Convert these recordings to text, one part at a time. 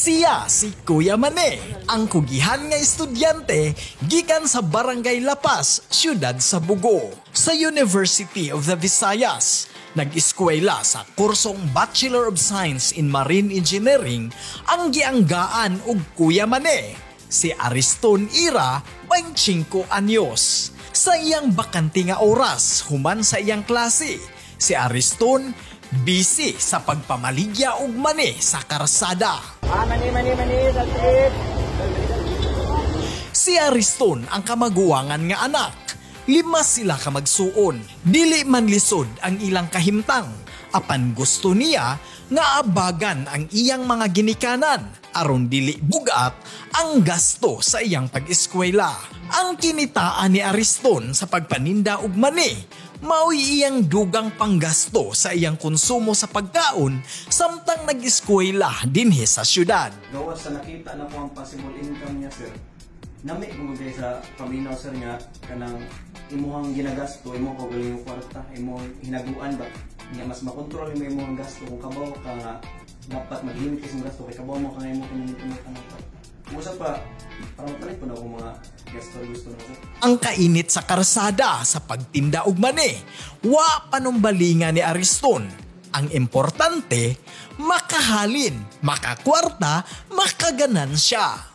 Siya si Kuya Mane, ang kugihan nga estudyante gikan sa Barangay Lapas, siyudad sa Bogo. Sa University of the Visayas, nag-eskwela sa kursong Bachelor of Science in Marine Engineering ang gianggaan og Kuya Mane, si Ariston Ira, 25 anyos. Sa iyang bakante nga oras, human sa iyang klase, si Ariston busy sa pagpamaligya og mani sa karsada. Ah, mani, mani, mani, that's. Si Ariston ang kamaguwangan nga anak. Lima sila ka magsuon. Dili man lisod ang ilang kahimtang. Apan gusto niya nga abagan ang iyang mga ginikanan aron dili bugat ang gasto sa iyang pag-eskwela. Ang kinitaan ni Ariston sa pagpaninda og mani mao'y iyang dugang panggasto sa iyang konsumo sa pagkaon samtang nag-eskwela dinhi sa syudad. Gawas sa nakita na ko ang possible income niya, sir. Nami kung kay sa paminaw, sir, nga kanang imuhang ginagasto, imong kaugaling yung kwarta, imong hinaguan ba nga mas makontrol mo imong gasto kung kabaw ka nga dapat maglimit ka sa gasto kay kabaw mo ka nga imong kinamit mo kanang kwarta. Usa pa para mapalit po na ako mga gasto gusto na, sir. Ang kainit sa karsada sa pagtinda og mani, wa panumbalinga ni Ariston. Ang importante, makahalin, makakwarta, makaganansya.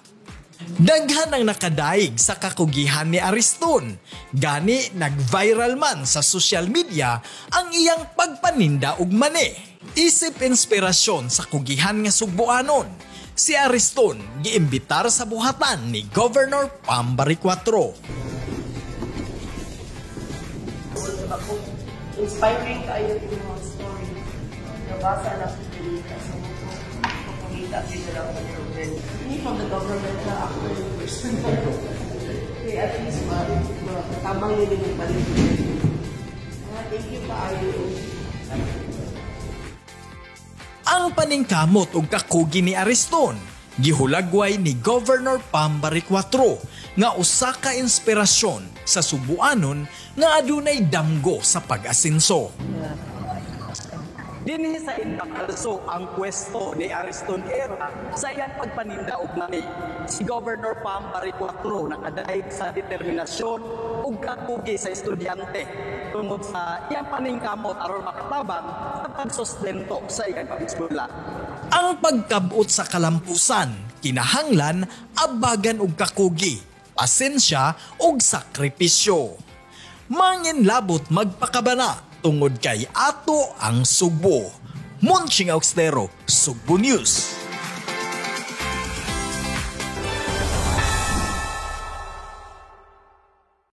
Daghan ang nakadaig sa kakugihan ni Ariston. Gani nag-viral man sa social media ang iyang pagpaninda og mani. Isip inspirasyon sa kugihan nga Sugbuanon, si Ariston giimbitar sa buhatan ni Governor Pam Baricuatro. Inspiring kaayo imong story. Nabasa na ko dito sa mo pangita dito lang ko ni Ruben. Hindi from the government na actually person. Okay, at least tamang yun yung balik. Ah, thank you kaayo. Ang paningkamot og kakugi ni Ariston gihulagway ni Governor Pam Baricuatro nga usa ka inspirasyon sa Sugbuanon nga adunay damgo sa pag-asenso. Dinhi sa Indakalso ang pwesto ni Ariston Era sa iyang pagpaninda og mani. Si Governor Pam Baricuatro nakadaig sa determinasyon ug kakugi sa estudyante tungod sa iyang paningkamot aron makatabang sa pagsustento sa iyang pag-eskwela. Ang pagkabot sa kalampusan kinahanglan abagan og kakugi, pasensya ug sakripisyo. Mangin labot magpakabana tungod kay ato ang Sugbo. Monching Augstero, Sugbo News.